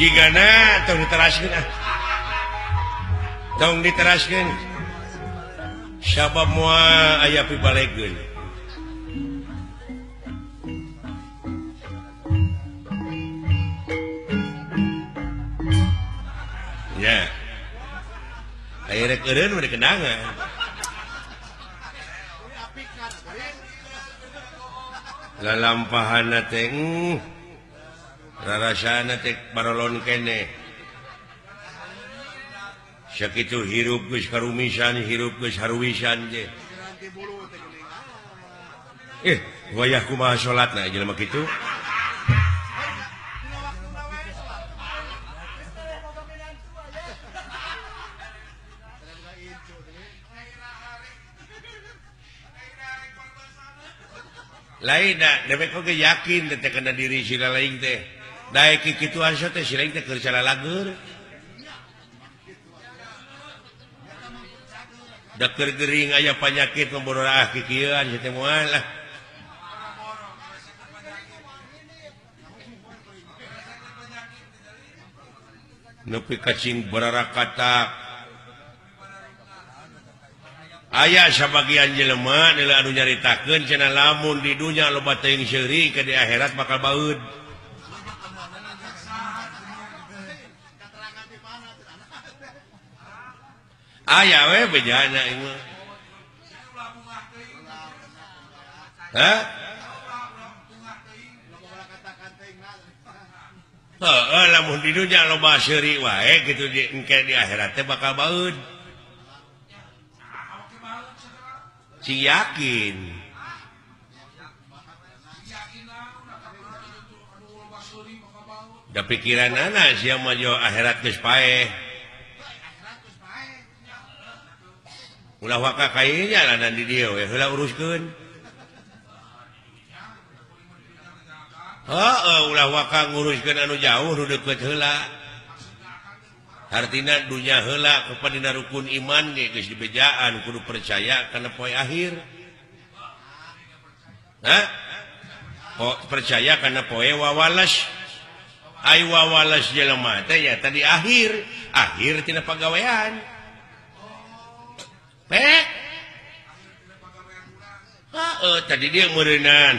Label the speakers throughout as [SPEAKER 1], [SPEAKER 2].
[SPEAKER 1] Jigana tong diteraskeun ah. Tong diteraskeun. Sabab moal aya pibalegeun. Ya. Aya rek eureun mah dikenangan. Lalampahana teh rarasana teh barolon keneh. Sakitu hirup geus karumisan, hirup geus haruwisan teh. Wayah kumaha salatna jelema kitu? Lain da dewek oge yakin teh kana diri sila lain teh. Daek kikituan teh si lain teh keur calalager. Da keur gering aya panyakit ngobororaah kikieuan si teh moal lah. Nepi kacing bararakatak. Aya sabagian jelema anu nyaritakeun cenah lamun di dunya loba teuing seuri ke di akhirat bakal baeud. Aya we bejana ieu mah. Hah? Heuh, lamun di dunya loba seuri wae kitu di engke di akhirat teh bakal baeud. Cing yakin. Da pikiranana sia mah jo akhirat geus paeh. Ulah waka ka jalanan di dieu we heula uruskeun. Heeh, ulah waka nguruskeun anu jauh nu deukeut heula. Hartina dunya heula kepada rukun iman ge geus dibejaan kudu percaya kana poe akhir. Hah? Oh, percaya kana poe wawales. Ai wawales jelema teh nya tadi akhir, akhir tina pagawean. Pek. Heeh, tadi dia meureunan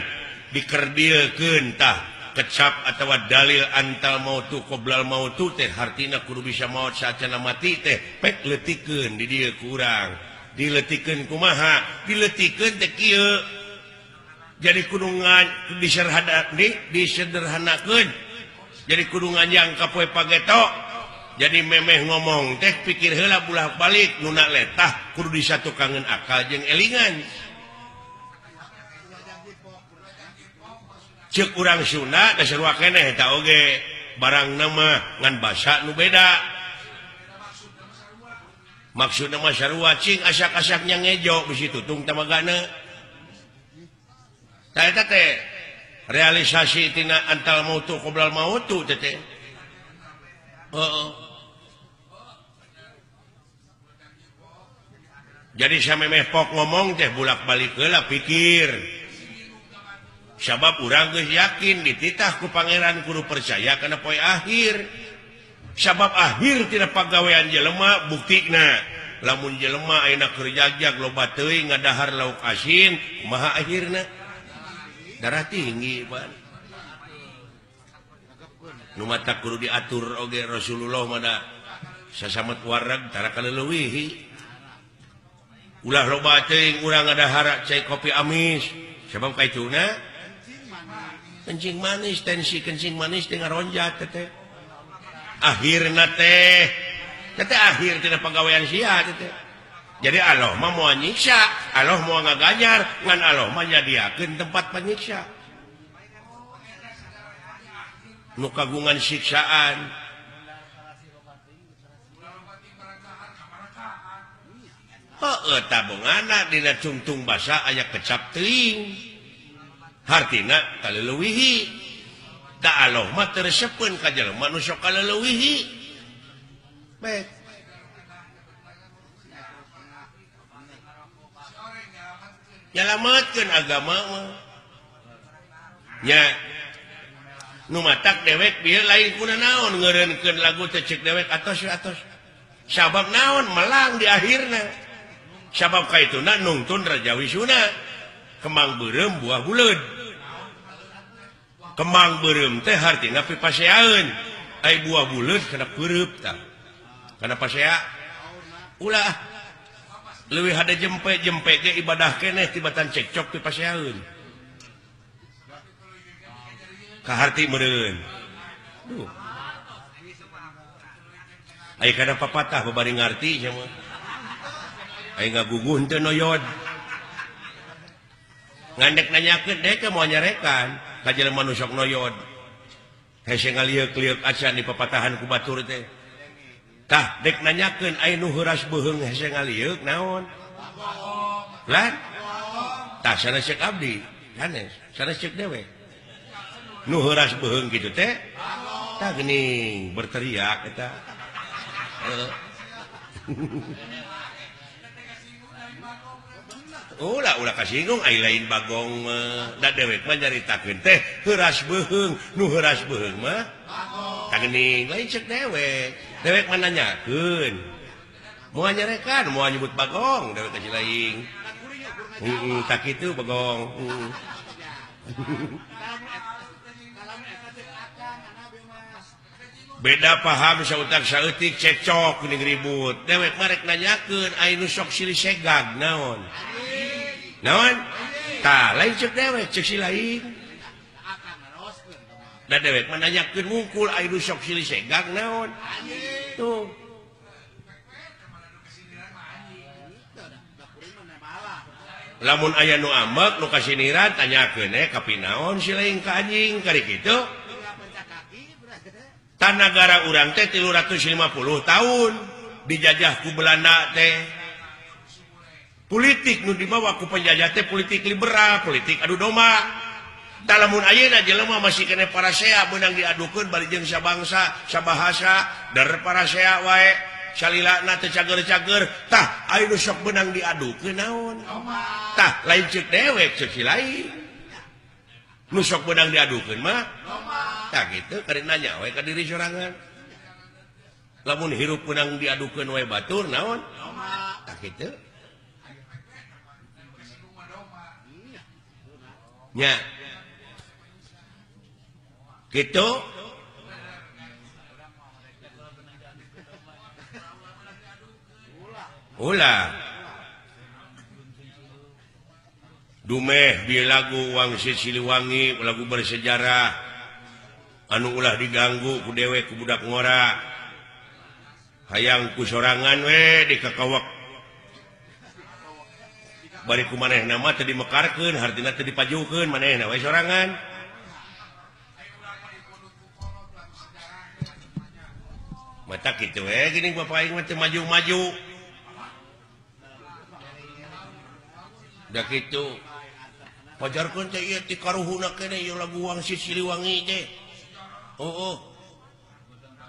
[SPEAKER 1] dikerdilkeun tah. Kecap atau dalil antal mautu qoblal mautu teh hartina kudu bisa maot saacana mati teh pek leutikeun di dieu ku urang dileutikeun kumaha dileutikeun teh kieu jadi kudu disederhanakeun jadi kudu nganjang ka poe pageto jadi memeh ngomong teh pikir heula bulah balik nuna letah kudu disatukangeun akal jeung elingan. Cek urang Sunda dasar keneh eta oge barang nama ngan basa nu beda maksudna mah sarua cing asak-asaknya ngejo bisi tutung tamagana tah eta teh realisasi tina antal mautu qoblal mautu teh teh heeh. Jadi samemeh pok ngomong teh bulak-balik heula pikir. Sabab urang geus yakin dititah ku pangeran kudu percaya kana poe akhir. Sabab akhir tina pagawean jelema buktina lamun jelema ayeuna keur jagjag loba teuing ngadahar lauk asin kumaha akhirna? Darah tinggi pan. Nu matak kudu diatur oge Rasulullah mah da sasamet wareg tara kaleuwihi. Ulah loba teuing urang ngadahar cai kopi amis sabab kaituna kencing manis, tensi kencing manis dengan ronjat teteh. Akhirna teh, teteh akhir tidak pegawaian sia teteh. Jadi Allah mah moal nyiksa, Allah moal ngaganjar, ngan Allah mah nyadiakeun tempat penyiksa. Nu kagungan siksaan. Heueuh tabungana dina cungtung basa aya kecap teuing. Hartina kaleuwihi da Allah mah teu resepeun ka jelema nu sok kaleuwihi. Baik. Nyalametkeun agama mah. Nya Nu matak dewek bieu lain kuna naon ngeureunkeun lagu teh cek dewek atos atos. Sabab naon melang di akhirna. Sabab kaituna nungtun Raja Wisuna. Kembang beureum buah buleud. Kembang beureum teh hartina pipaseaeun. Ai buah buleud kana peureub tah. Kana pasea ulah leuwih hade jempe-jempe ge ibadah keneh tibatan cekcok pipaseaeun. Kaharti meureun. Duh. Ai kana papatah babari ngarti sia mah. Ai ngaguguh henteu noyod. Ngandek nanyakeun dek moal nyarekan ka jelema nu sok noyod. Hese ngalieuk-lieuk acan di papatahan ku batur teh. Tah dek nanyakeun ai nu heuras beuheung hese ngalieuk naon? Lan? Tah sanes ceuk abdi, sanes, sanes ceuk dewek. Nu heuras beuheung kitu teh tah geuning berteriak eta. Ulah ulah kasinggung ai lain bagong da dewek mah nyaritakeun teh heuras beuheung, nu heuras beuheung mah tah geuning lain ceuk dewek. Dewek mah nanyakeun. Moal nyarekan, moal nyebut bagong dewek ka si lain. Heeh, tah kitu bagong. Beda paham sautak saeutik cekcok geuning ribut. Dewek mah rek nanyakeun ai nu sok silih segag naon? Naon? Tah lain ceuk dewek ceuk si lain. Da dewek mah nanyakeun wungkul ai nu sok silih segag naon? Tuh. Lamun aya nu ambek nu kasiniran tanyakeun kapinaon si lain ka anjing kari kitu. Tanagara urang teh 350 tahun dijajah ku Belanda teh. Politik nu dibawa ku penjajah teh politik liberal, politik adu domba. Tah lamun ayeuna jelema masih keneh parasea beunang diadukeun bari jeung sabangsa, sabahasa, der parasea wae, salilana teu cager-cager. Tah aya nu sok beunang diadukeun naon? Tah lain ceuk dewek ceuk si lain. Nu sok beunang diadukeun mah tah kitu kari nanya we ka diri sorangan. Lamun hirup beunang diadukeun wae batur naon? Tah kitu. Nya. Kitu. Ulah. Dumeh bieu lagu Wangsit Siliwangi, lagu bersejarah. Anu ulah diganggu ku dewek ku budak ngora. Hayang ku sorangan we dikakawak. Bari ku manehna mah teu dimekarkeun, hartina teu dipajukeun manehna we sorangan. Mata kitu we geuning bapak aing mah teu maju-maju. Da kitu. Pajarkeun teh ieu ti karuhuna keneh ieu lagu Wangsit Siliwangi teh. Oh, oh.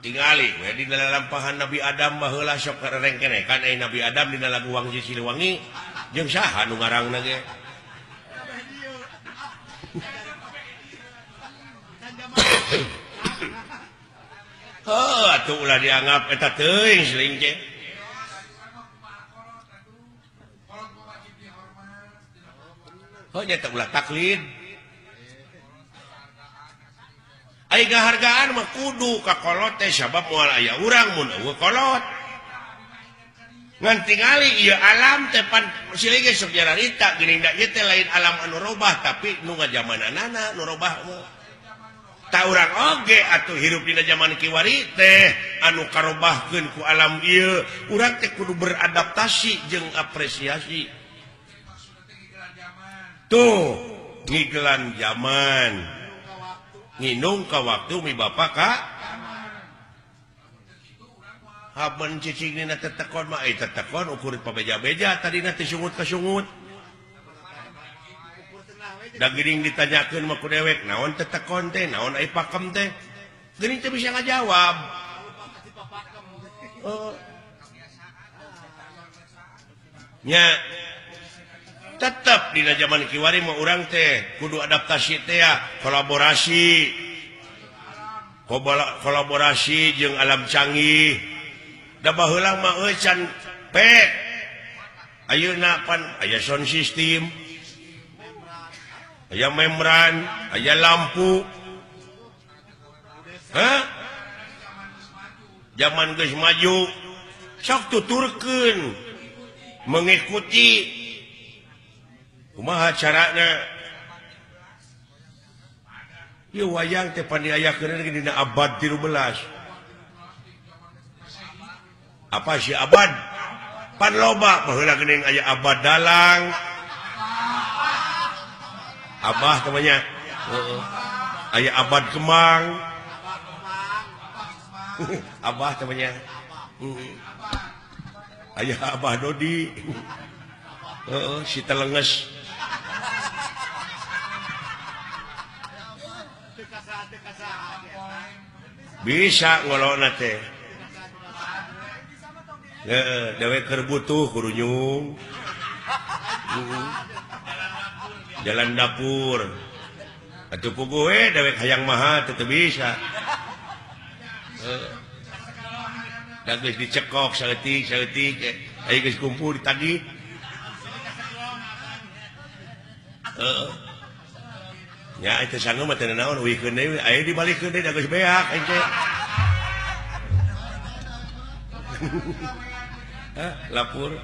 [SPEAKER 1] Tingali we dina lalampahan Nabi Adam baheula sok rengkenekan ai Nabi Adam dina lagu Wangsit Siliwangi jeung saha nu ngarangna ge. Heuh atuh ulah dianggap eta teuing siling teh. Heuh nya teh ulah taklid. Ai ngahargaan mah kudu ka kolot teh sabab moal aya urang mun eueuh kolot. Ngan tingali ieu alam teh pan silih ge sok nyararita geuning da ieu teh lain alam anu robah tapi nu ngajamananana nu robah mah. Tah urang oge atuh hirup dina jaman kiwari teh anu karobahkeun ku alam ieu, urang teh kudu beradaptasi jeung apresiasi. Tuh, ngigelan zaman. Nginung ka waktu mi bapa ka haben cicing dina tetekon mah ai tetekon ukur pabeja-beja tadina teh sungut ka sungut. Da geuning ditanyakeun mah ku dewek naon tetekon teh naon ai pakem teh geuning teh bisa ngajawab. Oh. Nya tetep dina zaman kiwari mah urang teh kudu adaptasi teh ya, kolaborasi. Kolaborasi jeung alam canggih. Da baheula mah euy can pek. Ayeuna pan aya sound system. Aya membran, aya lampu. Hah? Zaman geus maju, sok tuturkeun mengikuti kumaha carana. Ieu wayang teh pan diayakeun dina abad 13. Apa sih abad? Pan loba baheula geuning aya abad dalang. Abah namanya. Heeh. Aya abad kemang. Abah namanya. Aya Abah Dodi. Heeh, si telenges. Bisa ngolokna teh. Heeh, dewek keur butuh kurunyung. Jalan dapur. Atuh puguh we dewek hayang maha teu bisa. Heeh. Da geus dicekok saeutik-saeutik, aya geus kumpul ditagih. Heeh. Ya itu sanggup mah teu naon uihkeun deui aya dibalikeun deui da geus beak aing teh. Hah, lapur.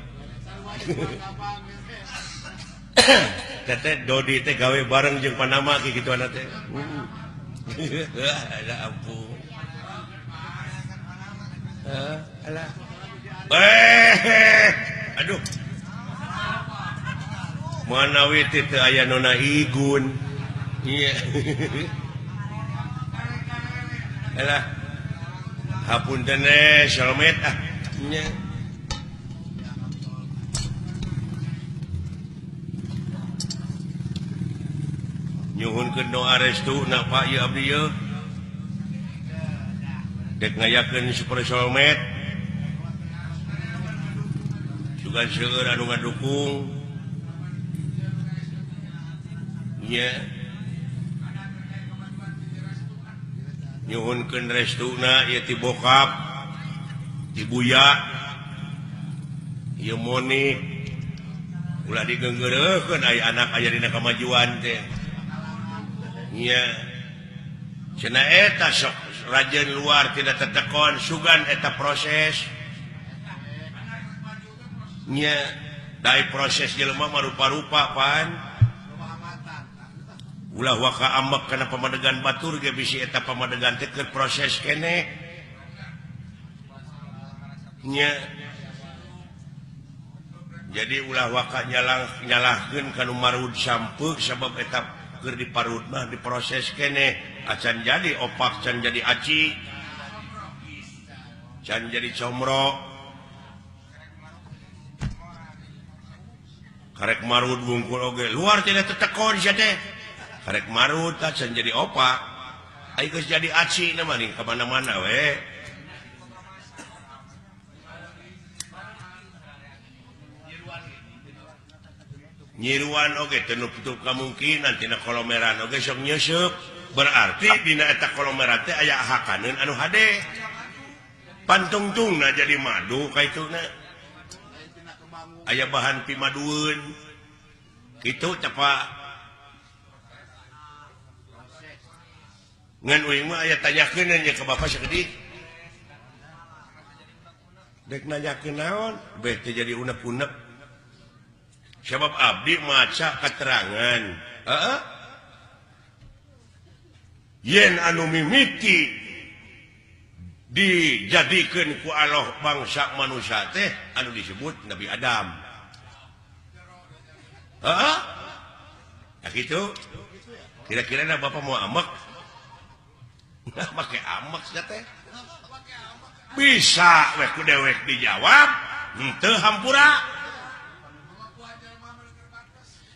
[SPEAKER 1] Teteh Dodi teh gawe bareng jeung Panama kikituan teh. Alah ampun. Hah, alah. Aduh. Manawi teh teu aya nona igun. Iya. Alah. Hapunten eh salmet ah. Nya. Nyuhunkeun doa restu na Pak ieu abdi ieu. Dek ngayakeun super solmet. Sugan seueur anu ngadukung. Nya. Nyuhunkeun restuna ieu ti bokap, ti buya, ieu Monik. Ulah digeunggeureuhkeun aya anak aya dina kamajuan teh. Nya. Cenah eta sok rajeun luar tidak tetekon sugan eta proses. Nya, dai proses jelema mah rupa-rupa pan. Ulah waka ambek kana pamadegan batur ge bisi eta pamadegan teh keur proses keneh. Nya. Jadi ulah waka nyalahkeun ka nu marud sampeuk sabab eta keur diparud mah diproses keneh acan jadi opak, can jadi aci, can jadi comro. Karek marud bungkul oge luar tidak tetekon sia teh. Karek marut can jadi opak, ayo geus jadi aci na mah nih kemana-mana we. Nyiruan oge teu nutup kamungkinan tina kolomeran oge sok nyeuseuk, berarti dina eta kolomeran teh aya hakaneun anu hade. Pantungtungna jadi madu kaituna. Aya bahan pimadueun. Kitu teh Pak. Ngan uing mah aya tanyakeun nya ka bapak sakedik. Dek nanyakeun naon, beh teh jadi unek-unek. Sebab abdi maca keterangan. Heeh. Yen anu mimiti dijadikeun ku Allah bangsa manusia teh anu disebut Nabi Adam. Heeh. Ya kitu. Kira-kira na bapak mau amek? Nah, make amek sia teh. Bisa we ku dewek dijawab, henteu hampura.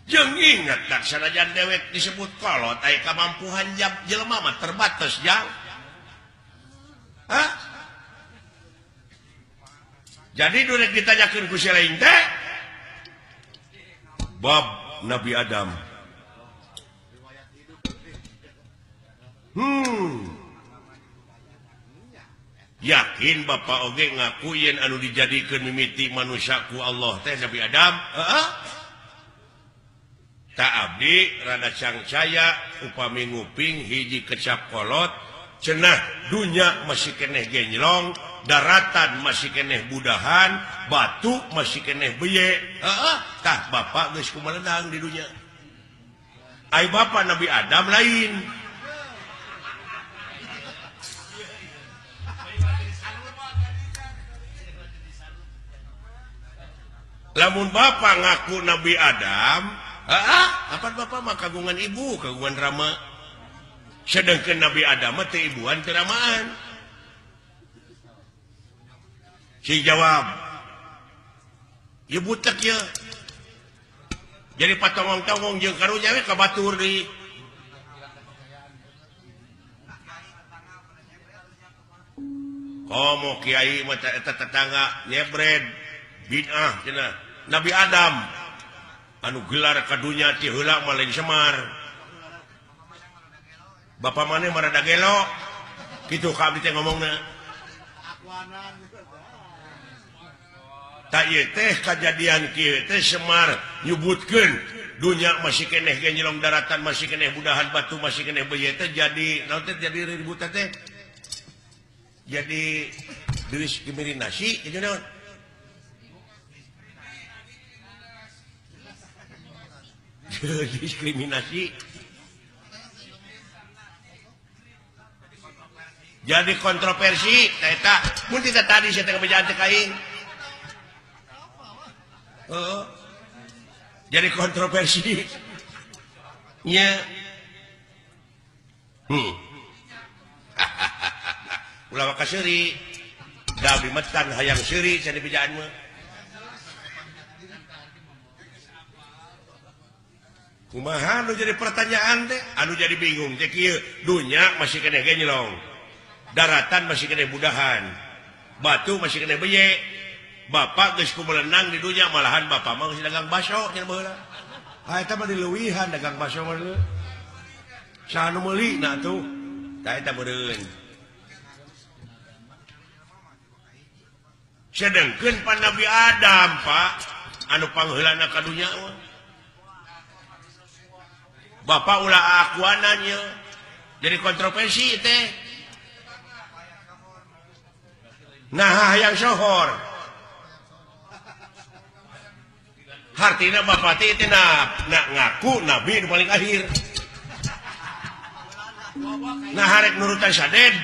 [SPEAKER 1] Jeung inget tak sanajan dewek disebut kolot aya kamampuhan jelema mah terbatas jang. Hah? Jadi durek ditanyakeun ku si lain teh bab Nabi Adam. Yakin Bapak oge ngaku yen anu dijadikeun mimiti manusia ku Allah teh Nabi Adam. Heeh. Tak abdi rada cangcaya upami nguping hiji kecap kolot cenah dunya masih keneh genjlong, daratan masih keneh budahan, batu masih keneh beye. Heeh, tah bapak geus kumaledang di dunya. Ai bapak Nabi Adam lain. Lamun bapak ngaku Nabi Adam, heeh, apa bapak mah kagungan ibu, kagungan rama. Sedangkan Nabi Adam mah teu ibuan teu ramaan. Si jawab, ieu butek ye. Jadi patongong-tongong jeung karunya we ka batur deui. Komo kiai mah eta tetangga nyebred bid'ah cenah. Nabi Adam anu gelar ka dunya ti heula mah lain Semar. Bapak maneh mah rada gelo. Kitu ka abdi teh ngomongna. Tak ieu teh kajadian kieu teh Semar nyebutkeun dunya masih keneh genjelong, daratan masih keneh budahan, batu masih keneh beuye teh jadi naon teh jadi ribut teh. Jadi diskriminasi kitu naon? Diskriminasi jadi kontroversi eta mun tidak tadi saya teh kebejaan teh aing. Heeh. Jadi kontroversi nya. Ulah waka seuri da abdi metan hayang seuri cenah bejaan mah. Kumaha anu jadi pertanyaan teh, anu jadi bingung teh kieu, dunya masih keneh genjlong, daratan masih keneh budahan, batu masih keneh beye. Bapak geus kumelenang di dunya, malahan bapak mah geus dagang baso cenah baheula. Ha eta mah dileuwihan dagang baso mah deui. Saha nu meuli na atuh? Tah eta meureun. Sedengkeun pan Nabi Adam, Pak, anu pangheulana ka dunya mah. Bapak ulah akuanannya jadi kontroversi teh. Nah hayang sohor hartina bapak teh teh na ngaku nabi nu paling akhir. Nah harek nurutan saded.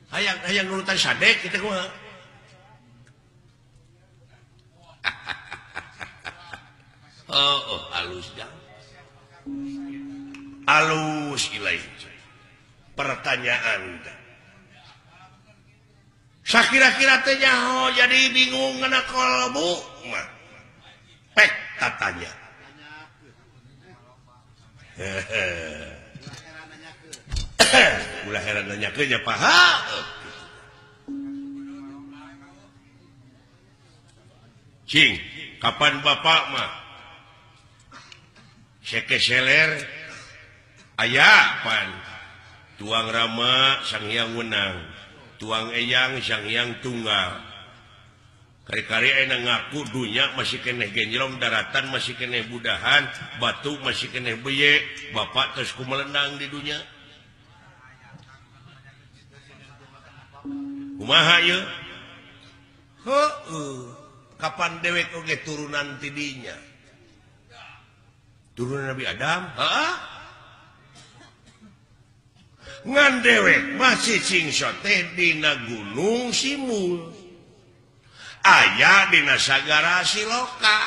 [SPEAKER 1] Hayang hayang nurutan saded kitu kumaha. Oh, oh, halus jang. Halus ilai. Pertanyaan. Sakira-kira teh nyaho jadi bingung ngana kolbu mah. Pek tatanya. Ulah heran nanyakeun nya paha. Cing, kapan bapak mah sekeseler aya pan tuang rama sang hyang wenang, tuang eyang sang hyang tunggal. Kari-kari enak ngaku dunya masih keneh genjlong, daratan masih keneh budahan, batu masih keneh beye, bapak terus kumelenang di dunya. Kumaha ieu? Heueuh, kapan dewek oge turunan ti dinya? Turunan Nabi Adam? Heeh. Ngan dewek masih cingso teh dina gunung Simul. Aya dina sagara Siloka.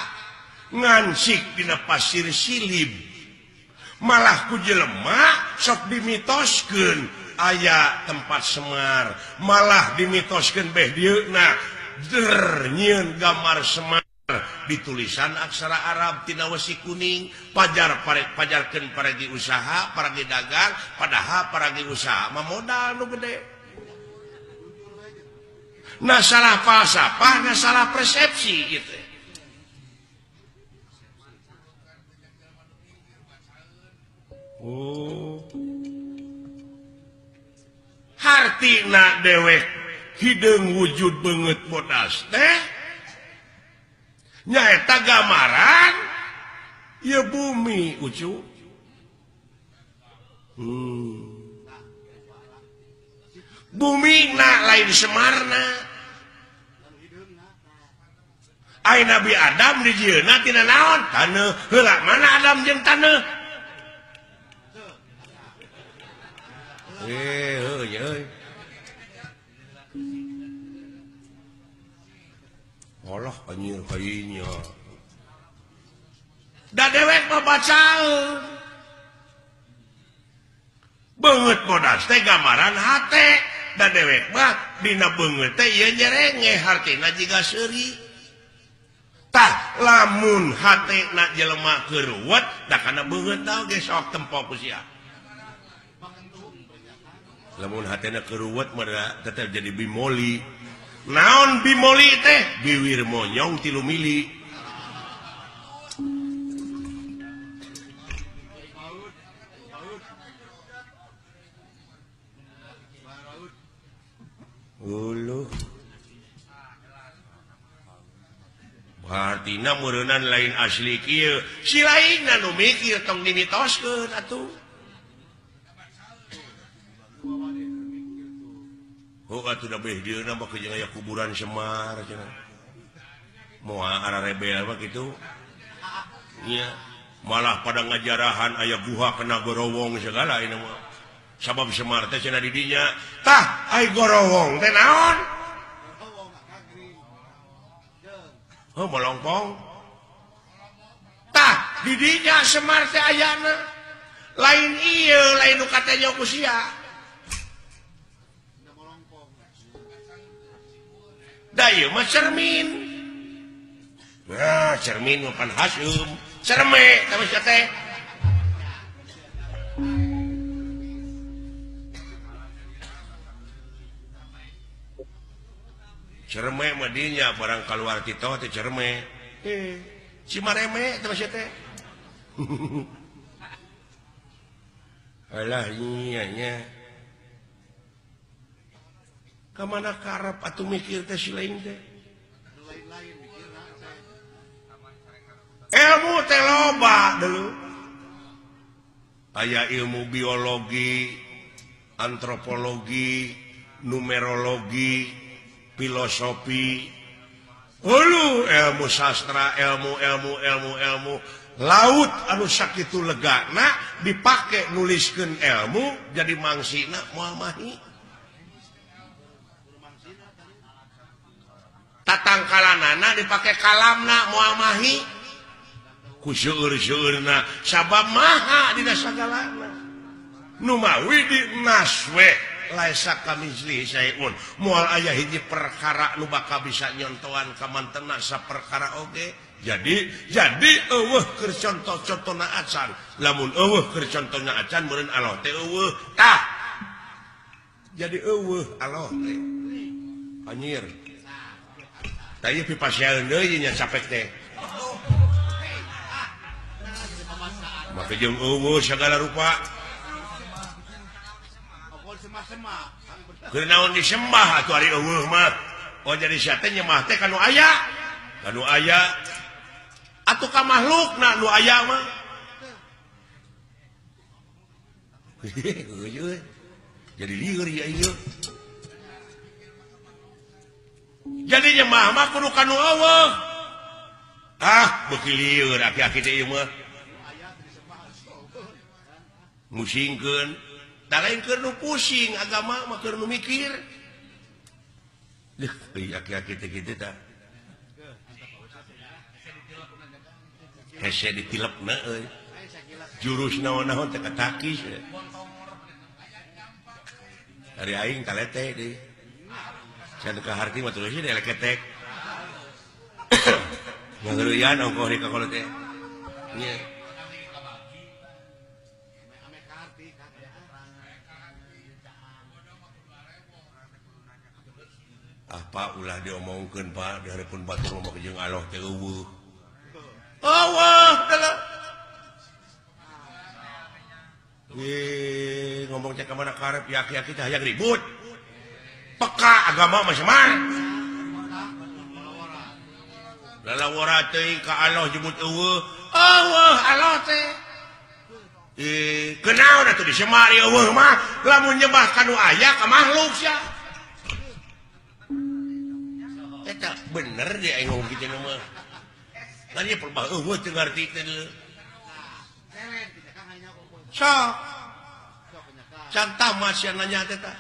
[SPEAKER 1] Ngansik dina pasir Silib. Malah ku jelema sok dimitoskeun aya tempat Semar. Malah dimitoskeun beh dieuna der nyieun gambar Semar. Ditulisan aksara Arab tina wesi kuning, pajar pajarkeun paragi usaha, paragi dagang, padahal paragi usaha mah modal nu gede. Nah salah falsafah, nah salah persepsi gitu. Oh. Hartina dewek hideung wujud beungeut bodas teh nyaeta gambaran ieu bumi ucu. Bumi na lain Semarna. Ai Nabi Adam dijieunna tina naon? Taneuh. Heula mana Adam jeung taneuh? Heuh euy. Allah anjir kayanya. Da dewek mah bacaeun. Beungeut bodas teh gambaran hate. Da dewek mah dina beungeut teh ieu nyerenge hartina jiga seuri. Tah lamun hatena jelema keur ruwet da kana beungeut oge sok tempo ku sia. Lamun hatena keur ruwet mah tetep jadi bimoli. Naon bimoli teh? Biwir monyong 3 mili. Uluh. Hartina meureunnan lain asli kieu. Si lainna nu mikir tong dimitoskeun atuh. Oh atuh da beh dieuna mah jeung aya kuburan Semar cenah. Moal ararebel mah kitu. Nya malah pada ngajarahan aya guha kena gorowong segala ini mah. Sabab Semar teh cenah di dinya. Tah ai gorowong teh naon? Oh molongpong. Tah di dinya Semar teh ayana. Lain ieu lain nu katanya ku sia. Da ieu mah cermin. Nah, cermin mah pan hasum. Cerme tah mah teh. Cerme mah dinya barang kaluar ti teh cerme. Cimareme teh mah teh. Alah nya nya. Kamana karep atuh mikir teh si lain teh. Ilmu teh loba dulu. Aya ilmu biologi, antropologi, numerologi, filosofi, ulu ilmu sastra, ilmu ilmu ilmu ilmu laut anu sakitu legana dipake nuliskeun ilmu jadi mangsina moal mahi. Tatangkalanana dipake kalamna moal mahi ku seueur-seueurna sabab maha dina sagalana. Nu mawi di naswe laisa kamitslihi syai'un moal aya hiji perkara nu bakal bisa nyontoan ka mantena saperkara oge. Jadi eueuh keur contoh-contona acan. Lamun eueuh keur contona acan meureun Allah teh eueuh. Tah jadi eueuh Allah teh anjir. Tah ieu pipasiaeun deui nya capek teh. Make jeung eueuh sagala rupa. Keur naon disembah atuh ari eueuh mah. Oh jadi sia teh nyembah teh ka nu aya. Ka nu aya atuh ka makhlukna nu aya mah. Jadi lieur ya ieu. Jadi nyembah mah kudu ka nu eueuh. Ah, beuki lieur aki-aki teh ieu mah. Musingkeun, da lain keur nu pusing agama mah keur nu mikir. Deuh, euy aki-aki teh kitu tah. Hese ditilepna euy. Jurus naon-naon teh katakis. Ari aing kalete deui. Can ka harti mah terus deui leketek. Ngageureuyan ongkoh di ka kolot teh. Nya. Ah Pak ulah diomongkeun Pak di hareupeun batur mah jeung Allah teh eueuh. Eueuh dalah. teh ka mana karep ya aki-aki teh hayang ribut. Peka agama mah Semar. Lalawara teuing ka Allah jebut eueuh. Eueuh Allah teh. Kenaon atuh di Semar eueuh mah lamun nyembah ka nu aya ka makhluk sia. Eta bener dia aing ngomong kitu mah. Kan ieu perbah eueuh teu ngarti teh. Sok. Can tamat sia nanya teh tah.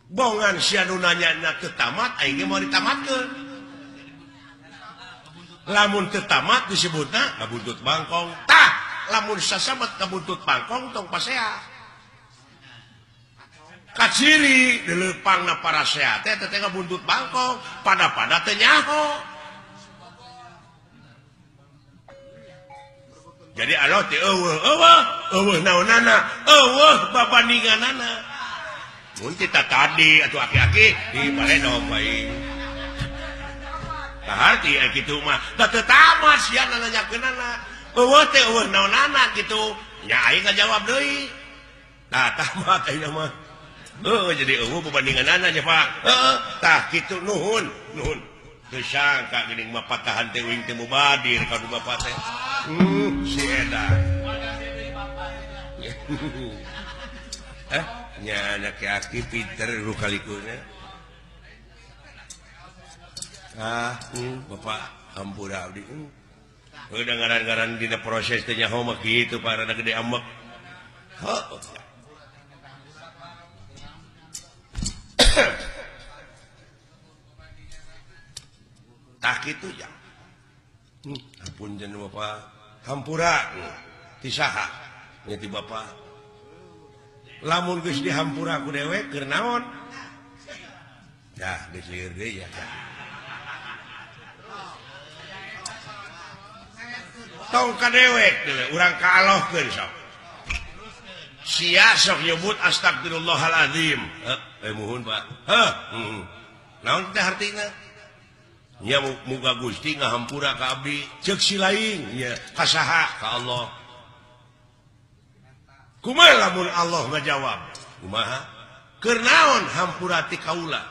[SPEAKER 1] Bongan sia nu nanya teu tamat aing ge moal ditamatkeun. Lamun teu tamat disebutna kabuntut bangkong. Tah, lamun sasamet kabuntut bangkong tong pasea. Kaciri dileupangna parasea teh teh kabuntut bangkong, pada-pada teu nyaho. Jadi Allah teh eueuh eueuh, eueuh naonana, eueuh babandinganana. Mun tita tadi atuh aki-aki di baledog bae. Kaharti kitu mah da teu tamat sia nanyakeunana. Eueuh teh eueuh naonana kitu. Nya aing ngajawab deui. Tah tamat aing mah. Heuh jadi eueuh babandinganana nya Pak. Heeh, tah kitu nuhun, nuhun. Teu sangka geuning mah patahan teh uing teh mubadir ka du bapak teh. Si eta. Nya anak aki pinter rukalikuna. Ah, bapak hampura abdi. Udah ngaran-ngaran dina proses teh nyaho mah kitu Pak rada gede ambek. Heuh. Tah kitu ya. Ampun jen bapak hampura ti saha nya ti bapak. Lamun geus dihampura ku dewek keur naon? Dah geus lieur deui ya. Tong ka dewek deui urang ka Allahkeun sok. Sia sok nyebut astagfirullahalazim. Heuh, muhun Pak. Heuh, naon teh hartina? Nya muga Gusti ngahampura ka abdi, ceuk si lain nya ka saha? Ka Allah. Kumaha lamun Allah ngajawab? Kumaha? Keur naon hampura ti kaula?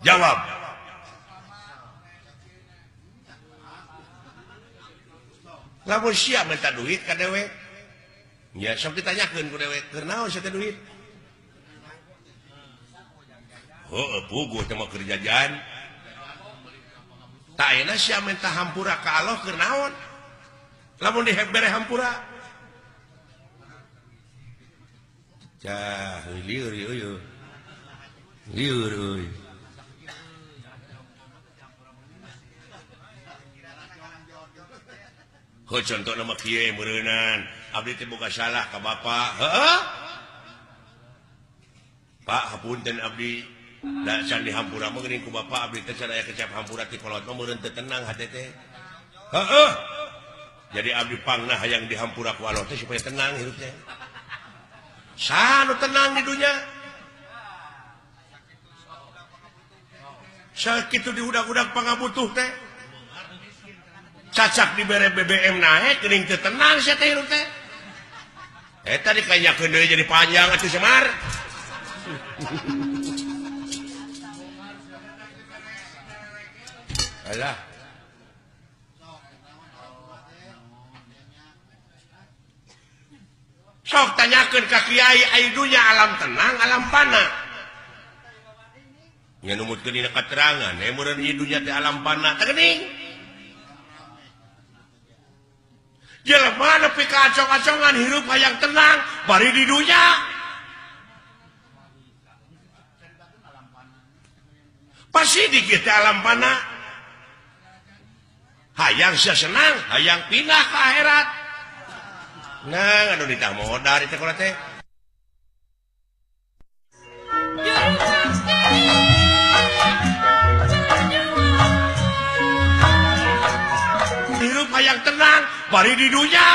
[SPEAKER 1] Jawab. Lamun sia minta duit ka dewek, nya sok ditanyakeun ku dewek, keur naon sia teh duit? Heueuh puguh teh mah keur jajan. Tah ayeuna sia minta hampura ka Allah keur naon? Lamun dibere hampura. Cah, lieur euy. Lieur euy. Heuh contohna mah kieu meureunan, abdi teh boga salah ka bapa. Heueuh. Pak, hapunten abdi. Da can dihampura mah geuning ku bapa abdi teh can aya kecap hampura ti kolot mah meureun teu tenang hate teh. Heueuh. Jadi abdi pangna hayang dihampura ku Allah teh supaya tenang hirup teh. Saha nu tenang di dunya? Sakitu diudag-udag pangabutuh teh. Cacak dibere BBM naik geuning teu tenang sia teh hirup teh. Eta dikanyakeun deui jadi panjang atuh Semar. Alah. Sok tanyakeun ka kiai ai dunya alam tenang alam pana. Nya numutkeun dina katerangan meureun ieu dunya teh alam pana teh geuning. Jelema nepi ka acong-acongan hirup hayang tenang bari di dunya. Pasti dikit teh alam pana. Hayang sia senang, hayang pindah ke akhirat. Nah, anu ditah modar itu kula teh. Hirup hayang tenang bari di dunya.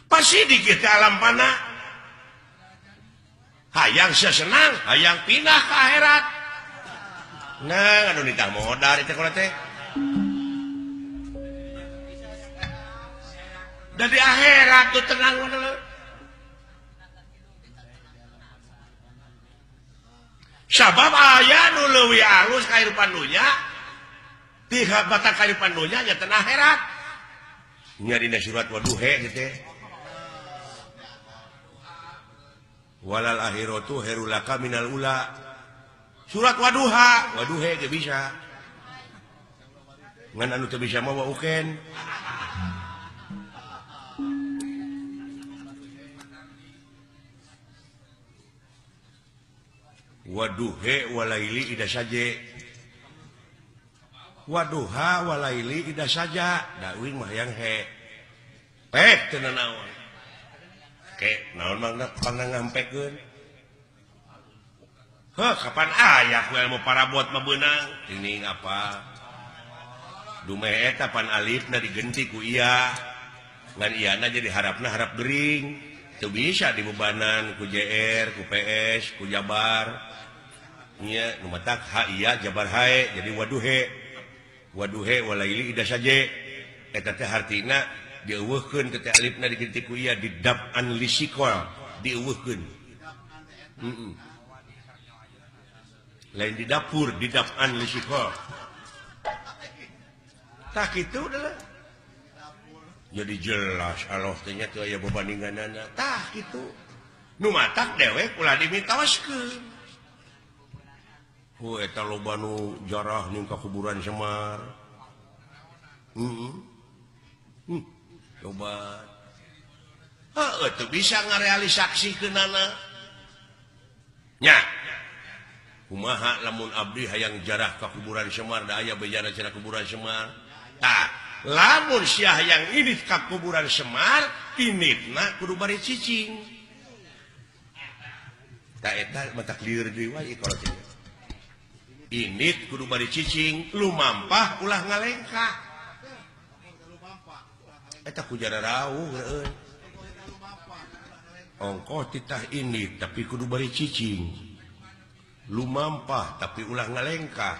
[SPEAKER 1] Pasti dikit alam pana. Hayang sia senang, hayang pindah ke akhirat. Nah, anu ditah modar itu kula teh. Da di akhirat tuh tenang mana. Sabab aya nu leuwih alus kahirupan dunya ti bata kahirupan dunya nya teh akhirat. Nya dina surat waduhe gitu. Walal akhiratu khairul laka minal ula. Surat waduha, waduhe ge bisa. Ngan anu teu bisa mah wa uken. Waduhe walaili ida saje. Waduha walaili ida saja. Da uing mah yang he. Pek teu nanaon. Ke naon mangna pangna ngampekeun. Heuh kapan aya ku ilmu parabot mah beunang. Tining apa? Dumeh eta pan alifna digenti ku iya. Ngan iyana jadi harapna harap gering. Teu bisa dibebanan ku JR, ku PS, ku Jabar. Nya nu matak ha iya Jabar hae jadi waduhe. Waduhe walaili ida saje. Eta teh hartina dieuweuhkeun teh alifna digenti ku iya didab'an lisikol, dieuweuhkeun. Heeh. Lain di dapur didab'an lisikol. Tah kitu adalah. Jadi jelas Allah teh nya teu aya bebandinganana. Tah kitu. Nu matak dewek ulah dimitoskeun. Hu eta loba nu jarah ning ka kuburan Semar. Heeh. Loba. Heuh teu bisa ngarealisaksikeunana. Nya. Kumaha lamun abdi hayang jarah ka kuburan Semar da aya bejana cenah kuburan Semar. Tah, lamun sia hayang indit ka kuburan Semar, inditna kudu bari cicing. Tah eta matak lieur deui wae kalau teh. Indit kudu bari cicing, lumampah ulah ngalengkah. Eta ku jara rauh heueuh. Ongkoh titah indit tapi kudu bari cicing. Lumampah tapi ulah ngalengkah.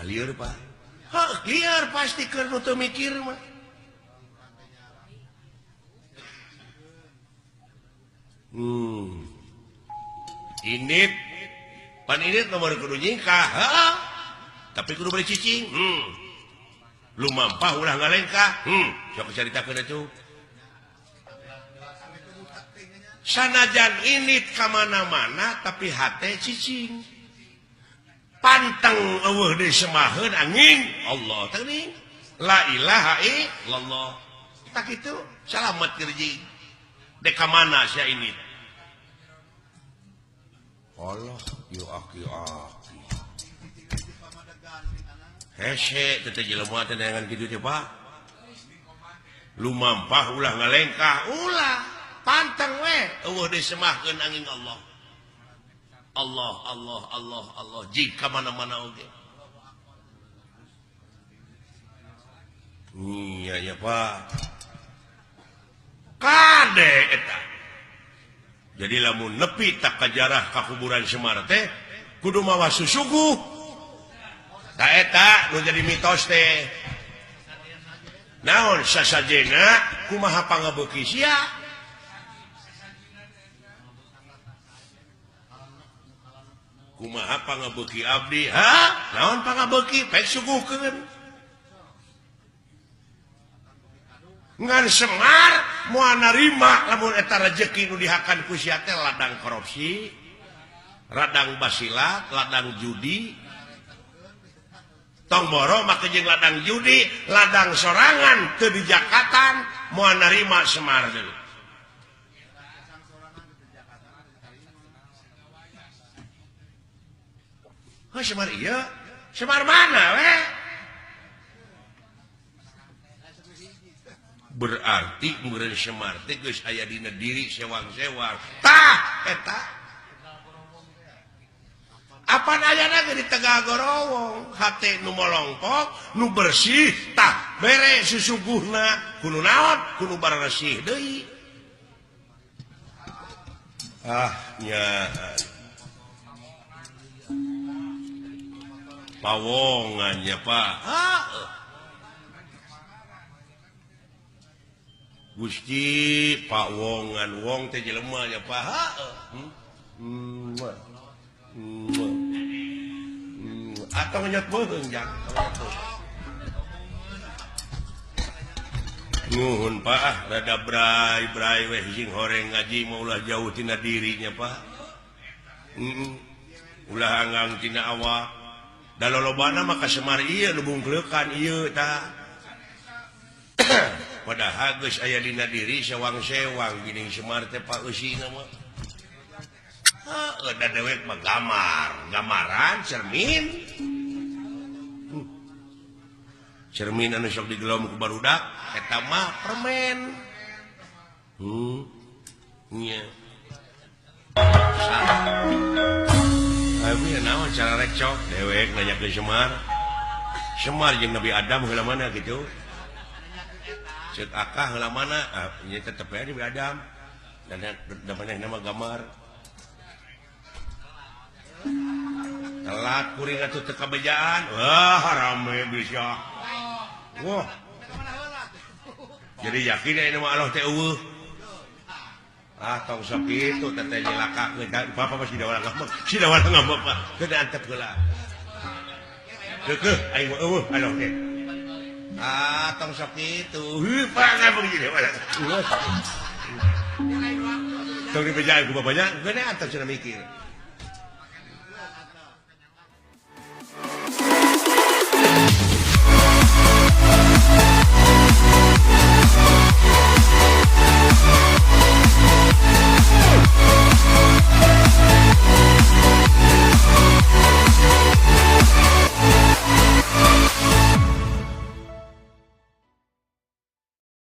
[SPEAKER 1] Lieur Pak. Hah, liar pasti keur nu teu mikir mah. Init pan init nomor kudu nyingkah, heeh. Tapi kudu bari cicing. Lumampah ulah ngalengkah. Sok caritakeun atuh. Sanajan init ka mana-mana tapi hate cicing. Pantang eueuh deui semaheun angin Allah teuing la ilaha illallah. Tak kitu salamet kerji. Dek ka mana sia ini? Allah yo aki aki. Hese teh jelema teh dengan kitu teh Pak. Lumampah ulah ngalengkah ulah pantang we eueuh deui semahkeun angin Allah. Allah Allah Allah Allah jika mana-mana oge. Iya ya Pak. Kade eta. Jadi lamun nepi tak kajarah ka kuburan Semar teh kudu mawa susuguh. Ta eta nu jadi mitos teh. Naon sasajena kumaha pangabeuki sia? Kumaha pangabeuki abdi? Ha? Naon pangabeuki? Pek suguhkeun. Ngan Semar moal narima lamun eta rejeki nu dihakan ku sia teh ladang korupsi, ladang basilat, ladang judi. Tong boro make jeung ladang judi, ladang sorangan teu dijakatan moal narima Semar deui. Hah, Semar iya? Semar mana we? Berarti meureun Semar teh geus aya dina diri sewang-sewang. Tah eta. Apan ayana ge di Tegal Gorowong, hate nu molongkok, nu bersih, tah bere susuguhna, kudu naon, kudu baresih deui. Ah nya. Pawongan ya Pak. Gusti Pak Wongan Wong teh jelema nya Pak. Atau ngenyot beuheung jang. Nuhun Pak ah rada bray-bray weh sing horeng ngaji mah ulah jauh tina dirinya Pak. Ulah anggang tina awak. Da lolobana mah ka Semar ieu nu bungkleukan ieu tah. Padahal geus aya dina diri sewang-sewang geuning Semar teh Pak eusina mah. Heuh da dewek mah gamar, gamaran cermin. Cermin anu sok digelom ku barudak eta mah permen. Nya. Abi naon cara recok dewek nanya ke Semar. Semar jeung Nabi Adam heula mana kitu? Cek akah heula mana? Ah, nya tetep aya Nabi Adam. Dan da manehna nama gambar. Telat kuring atuh teu kabejaan. Wah, rame bisa. Wah. Jadi yakin aya nama Allah teh eueuh. Ah, tong sok kitu teh nyelakakeun. Bapak mah sida urang ngambek. Sida urang ngambek mah. Keun antep heula. Keukeuh aing mah eueuh Allah teh. Ah, tong sok kitu. Heuh, pangabeng jadi urang. Tong dibejaan ku bapaknya, geuna antep cenah mikir.